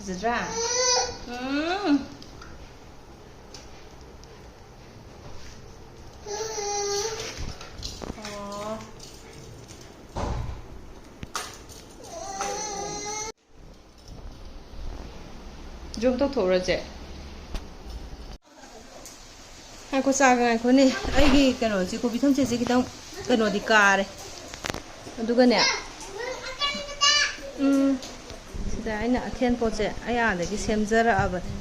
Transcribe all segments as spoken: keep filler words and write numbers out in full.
ꯐꯖꯗ꯭ꯔꯥ? ꯎꯝ꯫ ꯑꯣ꯫ ꯖꯨꯝ ꯇꯧꯊꯣꯛꯎꯔꯁꯦ꯫ ꯉꯥꯏꯈꯣ, ꯆꯥꯒ ꯉꯥꯏꯈꯣꯅꯦ꯫ ꯑꯩꯒꯤ ꯀꯩꯅꯣꯁꯦ, ꯀꯣꯕꯤ ꯊꯝꯆꯦꯠꯁꯦ ꯈꯤꯇꯪ ꯀꯩꯅꯣꯗꯤ ꯀꯥꯔꯦ꯫ ꯑꯗꯨꯒꯅꯦ, ꯎꯝ, ꯁꯤꯗ ꯑꯩꯅ ꯑꯊꯦꯟ ꯄꯣꯠꯁꯦ ꯑꯌꯥꯗꯒꯤ ꯁꯦꯝꯖꯔꯛꯑꯕꯅꯦ꯫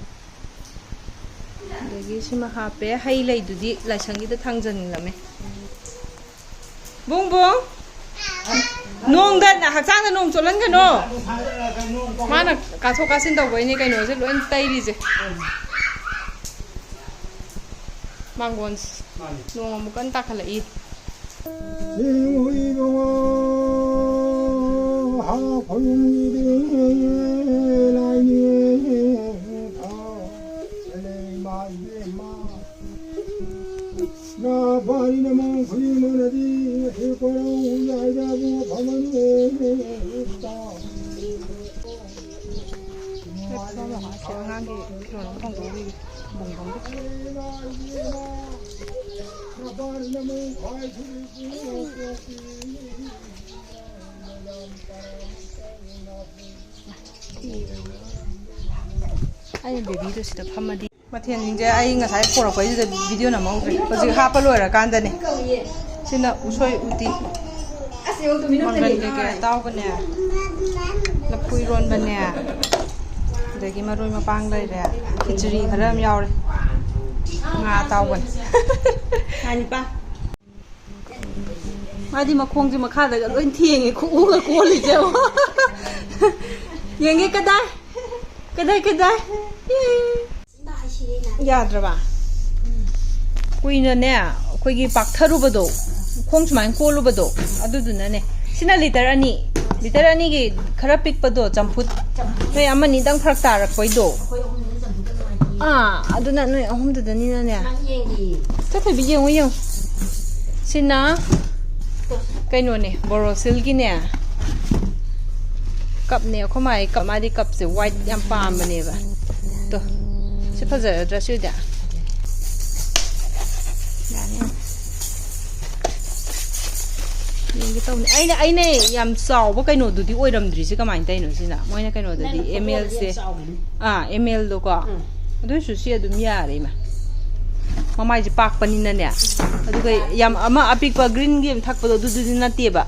ꯑꯗꯒꯤ ꯁꯤꯃ ꯍꯥꯞꯄꯦ꯫ ꯍꯩ ꯂꯩꯗꯨꯗꯤ ꯂꯥꯏꯁꯪꯒꯤꯗ ꯊꯥꯡꯖꯟꯂꯝꯃꯦ꯫ ꯕꯨꯡ ꯕꯨꯡ! ꯅꯣꯡꯗ ꯍꯛꯆꯥꯡꯗ ꯅꯣꯡ ꯆꯣꯠꯍꯟꯒꯅꯣ꯫ ꯃꯥꯅ ꯀꯥꯊꯣꯛ ꯀꯥꯁꯤꯟ ꯇꯧꯕꯩꯅꯦ ꯀꯩꯅꯣꯁꯦ ꯂꯣꯏ ꯇꯩꯔꯤꯁꯦ꯫ ꯃꯥꯡꯒꯣꯟꯁꯦ꯫ ꯅꯣꯡ ꯑꯃꯨꯛ ꯀꯟꯅ ꯇꯥꯈꯠꯂꯛꯏ꯫ ꯑꯉꯥꯡꯒꯤ ꯐꯤꯔꯣꯜ ꯑꯃ ꯍꯣꯡꯗꯣꯛꯎꯈꯤꯒꯦ꯫ ꯕꯨꯡ ꯕꯨꯡꯒꯤ꯫ ꯑꯩꯅ ꯕꯦꯕꯤꯗꯣ ꯁꯤꯗ ꯐꯝꯃꯗꯤ꯫ ꯃꯊꯦꯜꯁꯤꯡꯁꯦ ꯑꯩ ꯉꯁꯥꯏ ꯄꯣꯔꯛꯄꯩꯗꯨꯗ ꯚꯤꯗꯤꯑꯣ ꯅꯝꯍꯧꯗ꯭ꯔꯦ꯫ ꯍꯧꯖꯤꯛ ꯍꯥꯞꯄ ꯂꯣꯏꯔꯀꯥꯟꯗꯅꯦ꯫ ꯁꯤꯅ ꯎꯁꯣꯏ ꯎꯇꯤ꯫ ꯃꯪꯒꯟ ꯀꯩꯀꯩ ꯑꯇꯥꯎꯕꯅꯦ꯫ ꯂꯐꯨ ꯏꯔꯣꯟꯕꯅꯦ꯫ ꯑꯗꯒꯤ ꯃꯔꯣꯏ ꯃꯄꯥꯡ ꯂꯩꯔꯦ꯫ ꯈꯤꯆꯔꯤ ꯈꯔ ꯑꯃ ꯌꯥꯎꯔꯦ꯫ ꯉꯥ ꯑꯇꯥꯎꯕꯅꯦ꯫ ꯉꯥ ꯅꯤꯄꯥ꯫ ꯃꯥꯗꯤ ꯃꯈꯣꯡꯁꯦ ꯃꯈꯥꯗꯒ ꯂꯣꯏ ꯊꯦꯡꯉꯦ, ꯈꯨꯎꯒ ꯀꯣꯜꯂꯤꯁꯦ꯫ ꯌꯦꯡꯒꯦ, ꯀꯗꯥꯏ? ꯀꯗꯥꯏ, ꯀꯗꯥꯏ? ꯌꯥꯗ꯭ꯔꯕ? ꯀꯨꯏꯅꯅꯦ, ꯑꯩꯈꯣꯏꯒꯤ ꯄꯥꯛꯊꯔꯨꯕꯗꯣ, ꯈꯣꯡ ꯁꯨꯃꯥꯏꯅ ꯀꯣꯜꯂꯨꯕꯗꯣ, ꯑꯗꯨꯗꯨꯅꯅꯦ꯫ ꯁꯤꯅ ꯂꯤꯇꯔ ꯑꯅꯤ, ꯂꯤꯇꯔ ꯑꯅꯤꯒꯤ ꯈꯔ ꯄꯤꯛꯄꯗꯣ, ꯆꯝꯐꯨꯠ꯫ ꯅꯣꯏ ꯑꯃꯅꯤꯗꯪ ꯐꯔꯛ ꯇꯥꯔꯛꯄꯩꯗꯣ꯫ ꯑꯥ, ꯑꯗꯨꯅ ꯅꯣꯏ ꯑꯍꯨꯝꯗꯨꯗꯅꯤꯅꯅꯦ꯫ ꯆꯠꯊꯕꯤ, ꯌꯦꯡꯉꯨ, ꯌꯦꯡꯉꯨ꯫ ꯁꯤꯅ ꯀꯩꯅꯣꯅꯦ, ꯕꯣꯔꯣꯁꯤꯜꯒꯤꯅꯦ꯫ ꯀꯞꯅꯦ ꯑꯩꯈꯣꯏ ꯃꯥꯒꯤ ꯀꯞ, ꯃꯥꯗꯤ ꯀꯞꯁꯦ ꯋꯥꯏꯠ ꯌꯥꯝ ꯄꯥꯝꯕꯅꯦꯕ꯫ ꯇꯣ, ꯁꯤ ꯐꯖꯔꯗ꯭ꯔꯥ ꯁꯤ ꯑꯣꯏꯗꯤ? ꯌꯥꯅꯤ꯫ ꯌꯦꯡꯒꯦ ꯇꯧꯅꯤ꯫ ꯑꯩꯅ, ꯑꯩꯅ ꯌꯥꯝ ꯆꯥꯎꯕ ꯀꯩꯅꯣꯗꯨꯗꯤ ꯑꯣꯏꯔꯝꯗ꯭ꯔꯤꯁꯦ ꯀꯃꯥꯏꯅ ꯇꯧꯔꯤꯅꯣ ꯁꯤꯅ? ꯃꯣꯏꯅ ꯀꯩꯅꯣꯗꯗꯤ ꯅꯪꯅ ꯑꯦꯝ ꯑꯦꯜꯁꯦ ꯐꯣꯇꯣꯗꯗꯤ ꯌꯥꯝ ꯆꯥꯎꯕꯅꯤ꯫ ꯑꯥ, ꯑꯦꯝ ꯑꯦꯜꯗꯣꯀꯣ꯫ ꯎꯝ꯫ ꯑꯗꯨ ꯑꯣꯏꯔꯁꯨ ꯁꯤ ꯑꯗꯨꯝ ꯌꯥꯔꯦ, ꯏꯃꯥ꯫ ꯃꯃꯥꯏꯁꯦ ꯄꯥꯛꯄꯅꯤꯅꯅꯦ꯫ ꯑꯗꯨꯒ ꯌꯥꯝ ꯑꯃ ꯑꯄꯤꯛꯄ ꯒ꯭ꯔꯤꯟꯒꯤ ꯑꯃ ꯊꯛꯄꯗꯣ ꯑꯗꯨꯗꯨꯗꯤ ꯅꯠꯇꯦꯕ꯫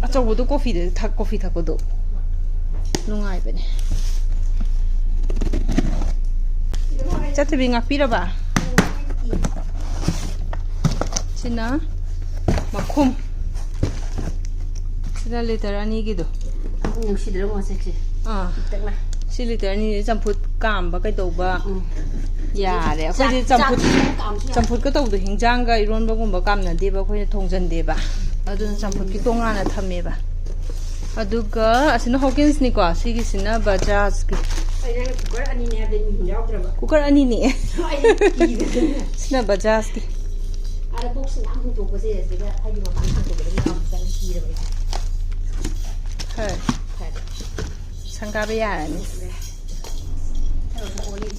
ꯑꯆꯧꯕꯗꯣ ꯀꯣꯐꯤꯗ ꯊꯛ-, ꯀꯣꯐꯤ ꯊꯛꯄꯗꯣ ꯅꯨꯡꯉꯥꯏꯕꯅꯦ꯫ ꯆꯠꯇꯕꯤ ꯉꯥꯛꯄꯤꯔꯕ? ꯁꯤꯅ ꯃꯈꯨꯝ꯫ ꯁꯤꯅ ꯂꯤꯇꯔ ꯑꯅꯤꯒꯤꯗꯣ꯫ ꯅꯨꯡꯁꯤꯗ꯭ꯔꯣ ꯃꯆꯦꯛꯁꯦ? ꯑꯥ꯫ ꯄꯤꯛꯇꯛꯅ꯫ ꯁꯤ ꯂꯤꯇꯔ ꯑꯅꯤꯁꯦ ꯆꯝꯐꯨꯠ ꯀꯥꯝꯕ ꯀꯩꯗꯧꯕ ꯎꯝ꯫ ꯌꯥꯔꯦ꯫ ꯑꯩꯈꯣꯏꯗꯤ ꯆꯥꯛ, ꯆꯝꯐꯨꯠ, ꯆꯥꯛ ꯀꯥꯝꯁꯨ ꯌꯥꯔꯦ꯫ ꯆꯝꯐꯨꯠꯀ ꯇꯧꯕꯗꯣ ꯍꯤꯟꯖꯥꯡꯒ ꯏꯔꯣꯟꯕꯒꯨꯝꯕ ꯀꯥꯝꯅꯗꯦꯕ, ꯑꯩꯈꯣꯏꯅ ꯊꯣꯡꯖꯟꯗꯦꯕ꯫ ꯑꯗꯨꯅ ꯆꯝꯐꯨꯠꯀꯤ ꯇꯣꯉꯥꯟꯅ ꯊꯝꯃꯦꯕ꯫ ꯑꯗꯨꯒ ꯑꯁꯤꯅ ꯍꯣꯀꯤꯟꯁꯅꯤꯀꯣ, ꯁꯤꯒꯤꯁꯤꯅ ꯕꯖꯥꯖꯀꯤ꯫ ꯑꯩ ꯅꯪꯅ ꯀꯨꯀꯔ ꯑꯅꯤꯅꯦ ꯍꯥꯏꯕꯗ ꯃꯤ ꯌꯥꯎꯗ꯭ꯔꯕ? ꯀꯨꯀꯔ ꯑꯅꯤꯅꯦ꯫ ꯑꯩ ꯀꯤꯗꯅ꯫ ꯁꯤꯅ ꯕꯖꯥꯖꯀꯤ꯫ ꯑꯗ ꯕꯣꯛꯁ ꯃꯌꯥꯝ ꯍꯨꯟꯇꯣꯛꯄꯁꯦ ꯁꯤꯗ ꯍꯥꯏꯗꯤ ꯃꯄꯥꯟ ꯊꯥꯡꯗꯣꯛꯄꯗ ꯃꯌꯥꯝ ꯆꯪꯉ ꯀꯤꯔꯕ ꯑꯩꯁꯦ꯫ ꯍꯣꯏ꯫ ꯐꯔꯦ꯫ ꯁꯪꯒꯥꯕ ꯌꯥꯔꯅꯤ꯫ ꯊꯔꯣ ꯊꯔꯣ ꯑꯣꯜꯂꯤ꯫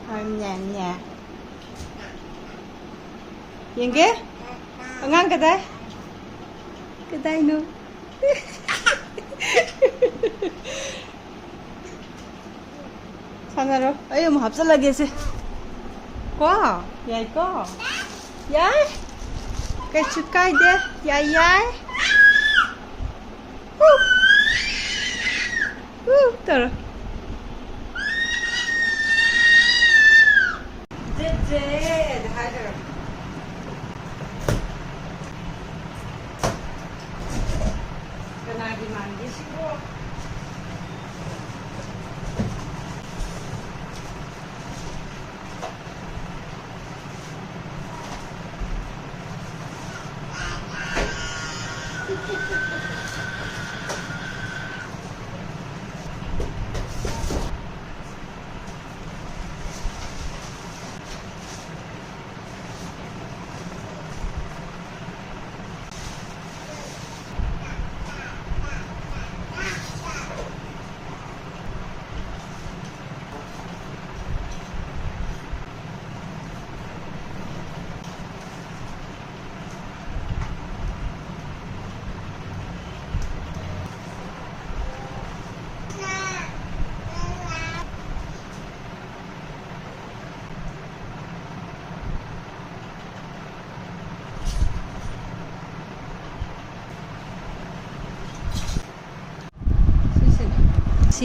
ꯍꯣꯏ, ꯅꯦ, ꯅꯦ꯫ ꯌꯦꯡꯒꯦ? ꯑꯉꯥꯡ ꯀꯗꯥꯏ? ꯀꯗꯥꯏꯅꯣ? ꯁꯥꯟꯅꯔꯣ꯫ ꯑꯩ ꯑꯃꯨꯛ ꯍꯥꯞꯆꯜꯂꯒꯦꯁꯦ꯫ ꯀꯣ? ꯌꯥꯏꯀꯣ? ꯌꯥꯏ? ꯀꯩꯁꯨ ꯀꯥꯏꯗꯦ꯫ ꯌꯥꯏ, ꯌꯥꯏ꯫ ꯎ! ꯎ! ꯇꯧꯔꯣ꯫ ꯖꯦ, ꯖꯦ ꯍꯥꯏꯗꯣꯏꯔꯣ? ꯀꯅꯥꯒꯤ ꯃꯥꯟꯒꯦ ꯁꯤꯕꯣ?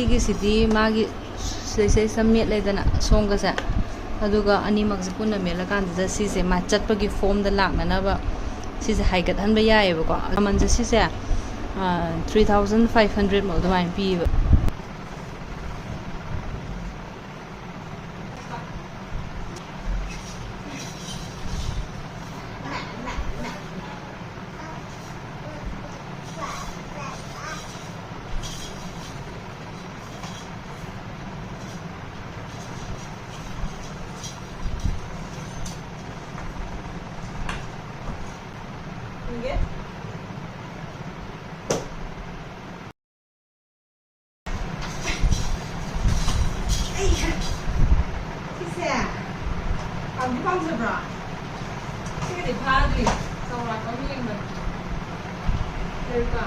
ꯁꯤꯒꯤꯁꯤꯗꯤ ꯃꯥꯒꯤ ꯁꯤꯗꯩꯁꯤꯗꯩꯁꯤꯗ ꯃꯦꯠꯂꯦꯗꯅ ꯁꯣꯝꯒꯁꯦ, ꯑꯗꯨꯒ ꯑꯅꯤꯃꯛꯁꯦ ꯄꯨꯟꯅ ꯃꯦꯠꯂꯀꯥꯟꯗꯨꯗ ꯁꯤꯁꯦ ꯃꯥ ꯆꯠꯄꯒꯤ ꯐꯣꯝꯗ ꯂꯥꯛꯅꯅꯕ ꯁꯤꯁꯦ ꯍꯥꯏꯒꯠꯍꯟꯕ ꯌꯥꯏꯑꯕꯀꯣ꯫ ꯃꯃꯜꯁꯦ ꯁꯤꯁꯦ three thousand five hundred ꯃꯨꯛ ꯑꯗꯨꯃꯥꯏꯅ ꯄꯤꯌꯦꯕ꯫ ꯁꯤꯁꯦ ꯄꯥꯝꯗꯤ ꯄꯥꯝꯖꯕ꯭ꯔꯣ? ꯁꯤꯒꯗꯤ ꯐꯥꯗ꯭ꯔꯤ꯫ ꯆꯥꯎꯔꯥꯛꯄ ꯑꯃ ꯌꯦꯡꯕꯅꯤ꯫ ꯂꯩꯔꯨꯀꯣ꯫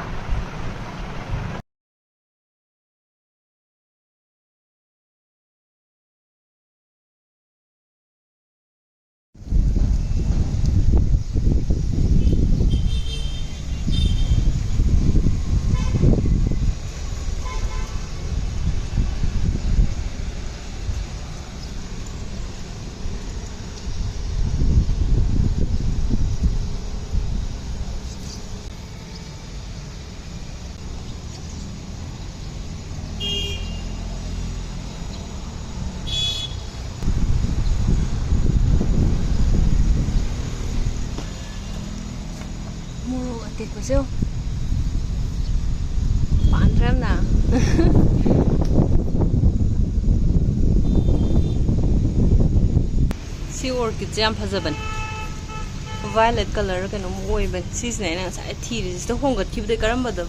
ꯃꯣꯔꯣꯛ ꯑꯇꯦꯛꯄꯁꯦ ꯌꯦꯡꯉꯨ꯫ ꯄꯥꯟꯗ꯭ꯔꯥ ꯌꯥꯝꯅ? ꯁꯤ orchidꯁꯦ ꯌꯥꯝ ꯐꯖꯕꯅꯦ꯫ Violet colour ꯀꯩꯅꯣꯝ ꯑꯣꯏꯕꯅꯦ꯫ ꯁꯤꯁꯤꯅꯦ ꯑꯩꯅ ꯉꯁꯥꯏ ꯊꯤꯔꯤꯁꯦ꯫ ꯁꯤꯗ ꯍꯣꯡꯒꯠꯈꯤꯕꯗꯩ ꯀꯔꯝꯕꯗ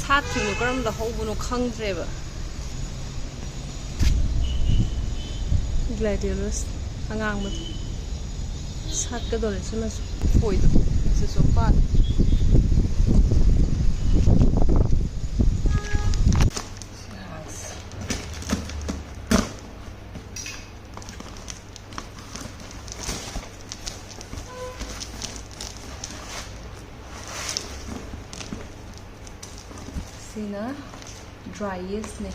ꯁꯥꯠꯈꯤꯕꯅꯣ, ꯀꯔꯝꯕꯗ ꯍꯧꯕꯅꯣ ꯈꯪꯗ꯭ꯔꯦꯕ꯫ Gladiolus ꯑꯉꯥꯡꯕꯗꯣ꯫ ꯁꯥꯠꯀꯗꯧꯔꯦ ꯁꯤꯃꯁꯨ꯫ ꯈꯣꯏꯗꯣ꯫ ꯁꯤꯁꯨ ꯄꯥꯜꯂꯦ꯫ ꯁꯤꯅ Driest ꯅꯦ,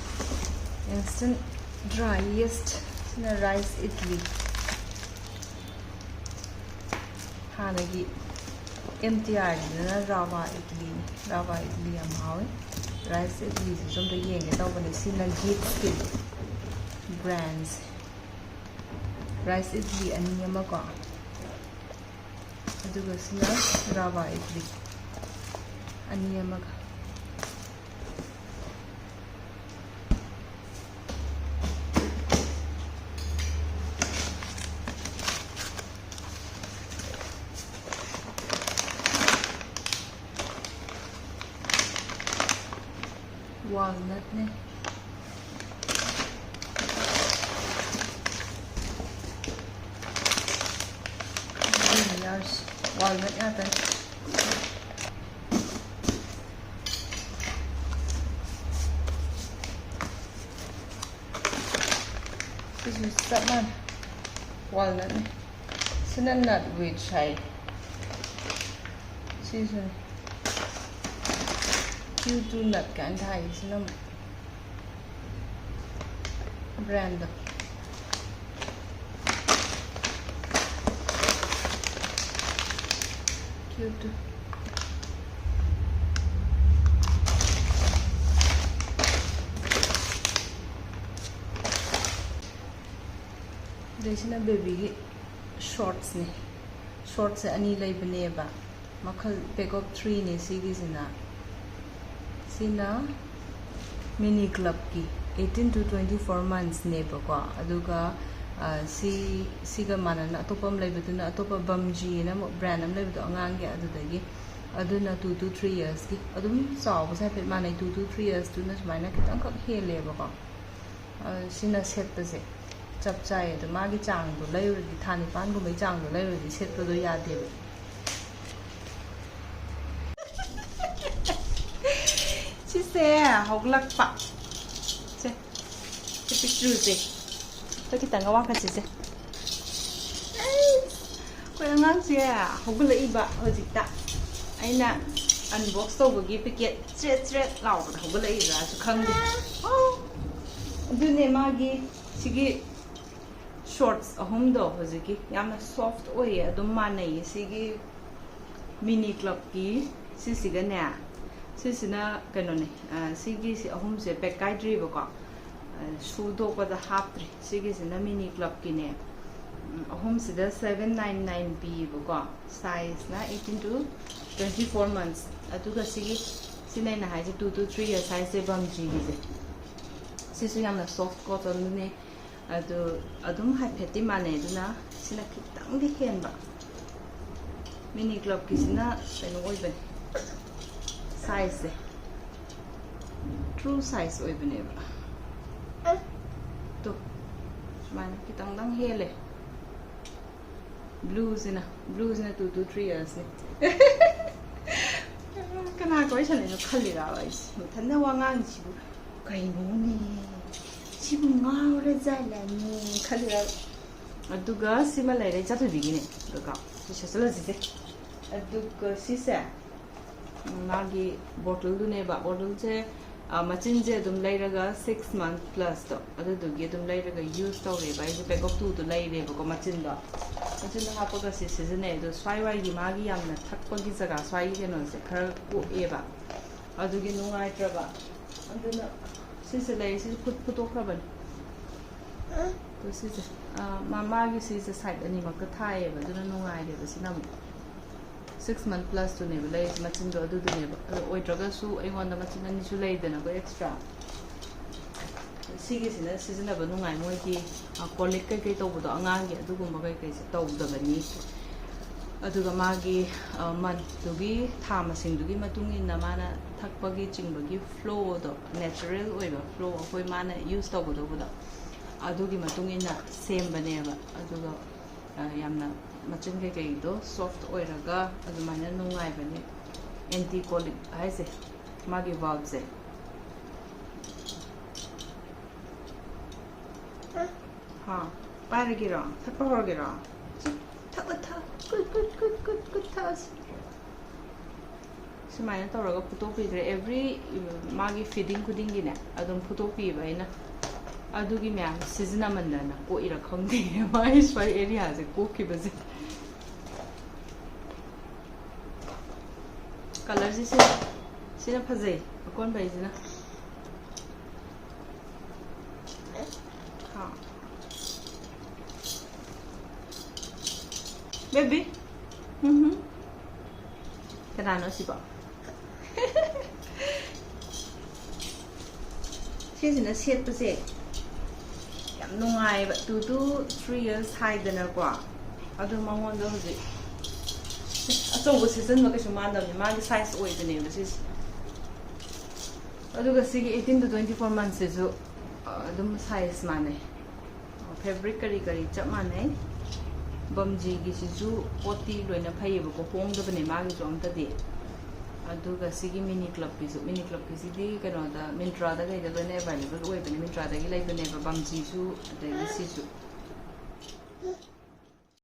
instant driest꯫ ꯁꯤꯅ rice idli꯫ ꯍꯥꯟꯅꯒꯤ M T R ꯒꯤꯗꯨꯅ rava idli ꯅꯦ꯫ Rava idli ꯌꯥꯝ ꯍꯥꯎꯋꯤ꯫ Rice idli ꯁꯤꯁꯨ ꯑꯝꯇ ꯌꯦꯡꯒꯦ ꯇꯧꯕꯅꯦ꯫ ꯁꯤꯅ Gifts ꯀꯤ brand ꯁꯦ꯫ Rice idli ꯑꯅꯤ ꯑꯃꯀꯣ, ꯑꯗꯨꯒ ꯁꯤꯅ rava idli ꯑꯅꯤ ꯑꯃꯒ꯫ Walnut ꯅꯦ꯫ Walnut ꯉꯥꯛꯇꯅꯤ꯫ ꯁꯤꯁꯨ ꯆꯞ ꯃꯥꯟꯅꯩ, walnut ꯅꯦ꯫ ꯁꯤꯅ nut wedge ꯍꯥꯏ꯫ ꯁꯤꯁꯨꯅꯦ, Q two nut ꯀꯥꯏꯅ ꯊꯥꯏ꯫ ꯁꯤꯅ ꯑꯃꯨꯛ brand ꯗꯣ꯫ Q two꯫ ꯑꯗꯩꯁꯤꯅ baby ꯒꯤ shorts ꯅꯦ꯫ Shorts ꯁꯦ ꯑꯅꯤ ꯂꯩꯕꯅꯦꯕ꯫ ꯃꯈꯜ pack of three ꯅꯦ ꯁꯤꯒꯤꯁꯤꯅ꯫ ꯁꯤꯅ Mini Club ꯀꯤ eighteen to twenty four months ꯅꯦꯕꯀꯣ꯫ ꯑꯗꯨꯒ, ꯑ, ꯁꯤ, ꯁꯤꯒ ꯃꯥꯟꯅꯅ ꯑꯇꯣꯞꯄ ꯑꯃ ꯂꯩꯕꯗꯨꯅ, ꯑꯇꯣꯞꯄ Bumgee ꯅ ꯑꯃꯨꯛ brand ꯑꯃ ꯂꯩꯕꯗꯣ ꯑꯉꯥꯡꯒꯤ, ꯑꯗꯨꯗꯒꯤ, ꯑꯗꯨꯅ two to three years ꯀꯤ꯫ ꯑꯗꯨꯝ ꯆꯥꯎꯕꯁꯦ ꯍꯥꯏꯐꯦꯠ ꯃꯥꯟꯅꯩ, two to three years ꯇꯨꯅ ꯁꯨꯃꯥꯏꯅ ꯈꯤꯇꯪꯈꯛ ꯍꯦꯜꯂꯦꯕꯀꯣ꯫ ꯑ, ꯁꯤꯅ ꯁꯦꯠꯄꯁꯦ ꯆꯞ ꯆꯥꯏ꯫ ꯑꯗꯣ ꯃꯥꯒꯤ ꯆꯥꯡꯗꯣ ꯂꯩꯔꯨꯔꯗꯤ, ꯊꯥ ꯅꯤꯄꯥꯟꯒꯨꯝꯕꯩ ꯆꯥꯡꯗꯣ ꯂꯩꯔꯨꯔꯗꯤ ꯁꯦꯠꯄꯗꯣ ꯌꯥꯗꯦꯕ꯫ ꯁꯤꯁꯦ ꯍꯧꯒꯠꯂꯛꯄ꯫ ꯁꯦ, ꯁꯤ ꯄꯤꯛꯇ꯭ꯔꯨꯁꯦ꯫ ꯑꯩꯈꯣꯏ ꯈꯤꯇꯪꯒ ꯋꯥꯡꯈꯠꯁꯤꯁꯦ꯫ ꯑꯩꯈꯣꯏ ꯑꯉꯥꯡꯁꯦ ꯍꯧꯒꯠꯂꯛꯏꯕ ꯍꯧꯖꯤꯛꯇ꯫ ꯑꯩꯅ ꯑꯟꯕꯣꯛꯁ ꯇꯧꯕꯒꯤ ꯄꯦꯀꯦꯠ ꯆ꯭ꯔꯦꯠ ꯆ꯭ꯔꯦꯠ ꯂꯥꯎꯕꯗ ꯍꯧꯒꯠꯂꯛꯏꯕ꯭ꯔꯥꯁꯨ ꯈꯪꯗꯦ꯫ ꯑꯣ! ꯑꯗꯨꯅꯦ ꯃꯥꯒꯤ ꯁꯤꯒꯤ ꯁꯣꯔꯠꯁ ꯑꯍꯨꯝꯗꯣ ꯍꯧꯖꯤꯛꯀꯤ ꯌꯥꯝꯅ ꯁꯣꯐ ꯑꯣꯏꯌꯦ, ꯑꯗꯨꯝ ꯃꯥꯟꯅꯩꯌꯦ꯫ ꯁꯤꯒꯤ ꯃꯤꯅꯤ ꯀ꯭ꯂꯕꯀꯤ ꯁꯤꯁꯤꯒꯅꯦ, ꯁꯤꯁꯤꯅ ꯀꯩꯅꯣꯅꯦ, ꯑ, ꯁꯤꯒꯤꯁꯤ ꯑꯍꯨꯝꯁꯦ ꯄꯦꯛ ꯀꯥꯏꯗ꯭ꯔꯤꯕꯀꯣ, ꯑ, ꯁꯨꯗꯣꯛꯄꯗ ꯍꯥꯞꯇ꯭ꯔꯤ꯫ ꯁꯤꯒꯤꯁꯤꯅ ꯃꯤꯅꯤ ꯀ꯭ꯂꯕꯀꯤꯅꯦ꯫ ꯎꯝ, ꯑꯍꯨꯝꯁꯤꯗ seven nine nine ꯄꯤꯌꯦꯕꯀꯣ, ꯁꯥꯏꯖꯅ eighteen to twenty four months꯫ ꯑꯗꯨꯒ ꯁꯤꯒꯤ, ꯁꯤꯅ ꯑꯩꯅ ꯍꯥꯏꯁꯦ two to three year size ꯁꯦ, ꯕꯝꯖꯤꯒꯤꯁꯦ꯫ ꯁꯤꯁꯨ ꯌꯥꯝꯅ ꯁꯣꯐ ꯀꯣꯇꯟꯗꯨꯅꯦ꯫ ꯑꯗꯨ ꯑꯗꯨꯝ ꯍꯥꯏꯐꯦꯠꯇꯤ ꯃꯥꯟꯅꯩ, ꯑꯗꯨꯅ ꯁꯤꯅ ꯈꯤꯇꯪꯗꯤ ꯍꯦꯟꯕ꯫ ꯃꯤꯅꯤ ꯀ꯭ꯂꯕꯀꯤꯁꯤꯅ ꯀꯩꯅꯣ ꯑꯣꯏꯕꯅꯦ, ꯁꯥꯏꯖꯁꯦ ꯇ꯭ꯔꯨ ꯁꯥꯏꯖ ꯑꯣꯏꯕꯅꯦꯕ꯫ ꯇꯣ, ꯁꯨꯃꯥꯏꯅ ꯈꯤꯇꯪꯗꯪ ꯍꯦꯜꯂꯦ꯫ ꯕ꯭ꯂꯨꯁꯤꯅ, ꯕ꯭ꯂꯨꯁꯤꯅ two to three yearsꯅꯤ꯫ ꯀꯅꯥꯒ ꯋꯥꯔꯤ ꯁꯥꯟꯅꯩꯅꯣ ꯈꯜꯂꯤꯔꯕ ꯑꯩꯁꯦ? ꯃꯊꯟꯇ ꯋꯥ ꯉꯥꯡꯉꯤꯁꯤꯕꯨ ꯀꯩꯅꯣꯅꯦ? ꯁꯤꯕꯨ ꯉꯥꯎꯔ ꯖꯥꯠꯂꯅꯦ ꯈꯜꯂꯤꯔꯕ? ꯑꯗꯨꯒ ꯁꯤꯃ ꯂꯩꯔꯦ, ꯆꯥꯊꯣꯏꯕꯤꯒꯤꯅꯦ꯫ ꯑꯗꯨꯒ ꯁꯤ ꯁꯦꯠꯆꯜꯂꯁꯤꯁꯦ꯫ ꯑꯗꯨꯒ ꯁꯤꯁꯦ, ꯎꯝ, ꯃꯥꯒꯤ ꯕꯣꯇꯜꯗꯨꯅꯦꯕ꯫ ꯕꯣꯇꯜꯁꯦ, ꯑ, ꯃꯆꯤꯟꯁꯦ ꯑꯗꯨꯝ ꯂꯩꯔꯒ six month plusꯇꯣ, ꯑꯗꯨꯗꯨꯒꯤ ꯑꯗꯨꯝ ꯂꯩꯔꯒ use ꯇꯧꯔꯦꯕ꯫ ꯑꯩꯁꯦ pack of twoꯗꯣ ꯂꯩꯔꯦꯕꯀꯣ, ꯃꯆꯤꯟꯗꯣ꯫ ꯃꯆꯤꯟꯗꯣ ꯍꯥꯞꯄꯒ ꯁꯤ ꯁꯤꯖꯤꯟꯅꯩ꯫ ꯑꯗꯣ ꯁ꯭ꯋꯥꯏ ꯋꯥꯏꯒꯤ ꯃꯥꯒꯤ ꯌꯥꯝꯅ ꯊꯛꯄꯒꯤ ꯖꯒꯥ, ꯁ꯭ꯋꯥꯏꯒꯤ ꯀꯩꯅꯣꯁꯦ ꯈꯔ ꯀꯣꯛꯑꯦꯕ, ꯑꯗꯨꯒꯤ ꯅꯨꯡꯉꯥꯏꯇ꯭ꯔꯕ꯫ ꯑꯗꯨꯅ ꯁꯤꯁꯦ ꯂꯩ, ꯁꯤꯁꯦ ꯐꯨꯠ-, ꯐꯨꯠꯇꯣꯛꯈ꯭ꯔꯕꯅꯤ꯫ ꯑꯗꯣ ꯁꯤꯁꯦ, ꯑ, ꯃꯥ-, ꯃꯥꯒꯤ ꯁꯤꯁꯦ side ꯑꯅꯤꯃꯛꯇ ꯊꯥꯏꯌꯦꯕ, ꯑꯗꯨꯅ ꯅꯨꯡꯉꯥꯏꯔꯦꯕ ꯁꯤꯅ ꯑꯃꯨꯛ꯫ Six month plusꯇꯨꯅꯦꯕ ꯂꯩꯔꯤꯁꯦ, ꯃꯆꯤꯟꯗꯣ ꯑꯗꯨꯗꯨꯅꯦꯕ꯫ ꯑꯗꯣ ꯑꯣꯏꯗ꯭ꯔꯒꯁꯨ ꯑꯩꯉꯣꯟꯗ ꯃꯆꯤꯟ ꯑꯅꯤꯁꯨ ꯂꯩꯗꯅꯀꯣ, extra꯫ ꯁꯤꯒꯤꯁꯤꯅ ꯁꯤꯖꯤꯟꯅꯕ ꯅꯨꯡꯉꯥꯏ, ꯃꯣꯏꯒꯤ, ꯑ, ꯀꯣꯂꯤꯛ ꯀꯩꯀꯩ ꯇꯧꯕꯗꯣ, ꯑꯉꯥꯡꯒꯤ ꯑꯗꯨꯒꯨꯝꯕ ꯀꯩꯀꯩꯁꯦ ꯇꯧꯗꯕꯅꯤ꯫ ꯑꯗꯨꯒ ꯃꯥꯒꯤ, ꯑ, monthꯇꯨꯒꯤ, ꯊꯥ ꯃꯁꯤꯡꯗꯨꯒꯤ ꯃꯇꯨꯡ ꯏꯟꯅ ꯃꯥꯅ ꯊꯛꯄꯒꯤ ꯆꯤꯡꯕꯒꯤ flowꯗꯣ, natural ꯑꯣꯏꯕ flow, ꯑꯩꯈꯣꯏ ꯃꯥꯅ use ꯇꯧꯒꯗꯧꯕꯗꯣ, ꯑꯗꯨꯒꯤ ꯃꯇꯨꯡ ꯏꯟꯅ ꯁꯦꯝꯕꯅꯦꯕ꯫ ꯑꯗꯨꯒ, ꯑ, ꯌꯥꯝꯅ ꯃꯆꯤꯟ ꯀꯩꯀꯩꯗꯣ soft ꯑꯣꯏꯔꯒ ꯑꯗꯨꯃꯥꯏꯅ ꯅꯨꯡꯉꯥꯏꯕꯅꯦ꯫ Anti colic ꯍꯥꯏꯁꯦ, ꯃꯥꯒꯤ valveꯁꯦ꯫ ꯍꯥ, ꯄꯥꯏꯔꯒꯦꯔꯣ? ꯊꯛꯄ ꯍꯧꯔꯒꯦꯔꯣ? ꯊꯛꯑꯣ, ꯊꯛꯑꯣ꯫ ꯀꯨꯠ, ꯀꯨꯠ, ꯀꯨꯠ, ꯀꯨꯠ, ꯀꯨꯠ ꯊꯛꯑꯁꯤ꯫ ꯁꯨꯃꯥꯏꯅ ꯇꯧꯔꯒ ꯐꯨꯠꯇꯣꯛꯄꯤꯈ꯭ꯔꯦ꯫ ꯑꯦꯕ꯭ꯔꯤ ꯃꯥꯒꯤ ꯐꯤꯗꯤꯡ ꯈꯨꯗꯤꯡꯒꯤꯅꯦ ꯑꯗꯨꯝ ꯐꯨꯠꯇꯣꯛꯄꯤꯕ ꯑꯩꯅ꯫ ꯑꯗꯨꯒꯤ ꯃꯌꯥꯝ ꯁꯤꯖꯤꯟꯅꯃꯟꯗꯅ ꯀꯣꯛꯏꯔꯥ ꯈꯪꯗꯦ꯫ ꯃꯥꯒꯤ ꯁ꯭ꯋꯥꯏ ꯑꯦꯔꯤꯌꯥꯁꯦ ꯀꯣꯛꯈꯤꯕꯁꯦ꯫ ꯀꯂꯔꯁꯦ ꯁꯤꯅ, ꯁꯤꯅ ꯐꯖꯩ, ꯑꯀꯣꯟꯕꯩꯁꯤꯅ꯫ ꯕꯦꯕꯤ꯫ ꯎꯝ꯫ ꯀꯅꯥꯅꯣ ꯁꯤꯕꯣ? ꯁꯤꯁꯤꯅ ꯁꯦꯠꯄꯁꯦ ꯌꯥꯝ ꯅꯨꯡꯉꯥꯏꯌꯦꯕ꯫ Two to three years ꯍꯥꯏꯗꯅꯀꯣ꯫ ꯑꯗꯣ ꯃꯉꯣꯟꯗ ꯍꯧꯖꯤꯛ ꯑꯆꯧꯕ ꯁꯦꯠꯆꯟꯕ ꯀꯩꯁꯨ ꯃꯥꯟꯗꯕꯅꯦ, ꯃꯥꯒꯤ ꯁꯥꯏꯖ ꯑꯣꯏꯕꯅꯦꯕ ꯁꯤꯁꯦ꯫ ꯑꯗꯨꯒ ꯁꯤꯒꯤ eighteen to twenty four monthsꯁꯤꯁꯨ, ꯑ, ꯑꯗꯨꯝ ꯁꯥꯏꯖ ꯃꯥꯟꯅꯩ꯫ ꯐꯦꯕ꯭ꯔꯤꯛ ꯀꯔꯤ ꯀꯔꯤ ꯆꯞ ꯃꯥꯟꯅꯩ꯫ ꯕꯝꯖꯤꯒꯤꯁꯤꯁꯨ ꯄꯣꯠꯇꯤ ꯂꯣꯏꯅ ꯐꯩꯌꯦꯕꯀꯣ, ꯍꯣꯡꯗꯕꯅꯦ ꯃꯥꯒꯤꯁꯨ ꯑꯝꯇꯗꯤ꯫ ꯑꯗꯨꯒ ꯁꯤꯒꯤ ꯃꯤꯅꯤ ꯀ꯭ꯂꯕꯀꯤꯁꯨ, ꯃꯤꯅꯤ ꯀ꯭ꯂꯕꯀꯤꯁꯤꯗꯤ ꯀꯩꯅꯣꯗ, ꯃꯤꯟꯇ꯭ꯔꯥꯗ ꯀꯩꯗ ꯂꯣꯏꯅ ꯑꯦꯕꯥꯏꯂꯦꯕꯜ ꯑꯣꯏꯕꯅꯦ, ꯃꯤꯟꯇ꯭ꯔꯥꯗꯒꯤ ꯂꯩꯕꯅꯦꯕ ꯕꯝꯖꯤꯁꯨ, ꯑꯗꯒꯤ ꯁꯤꯁꯨ꯫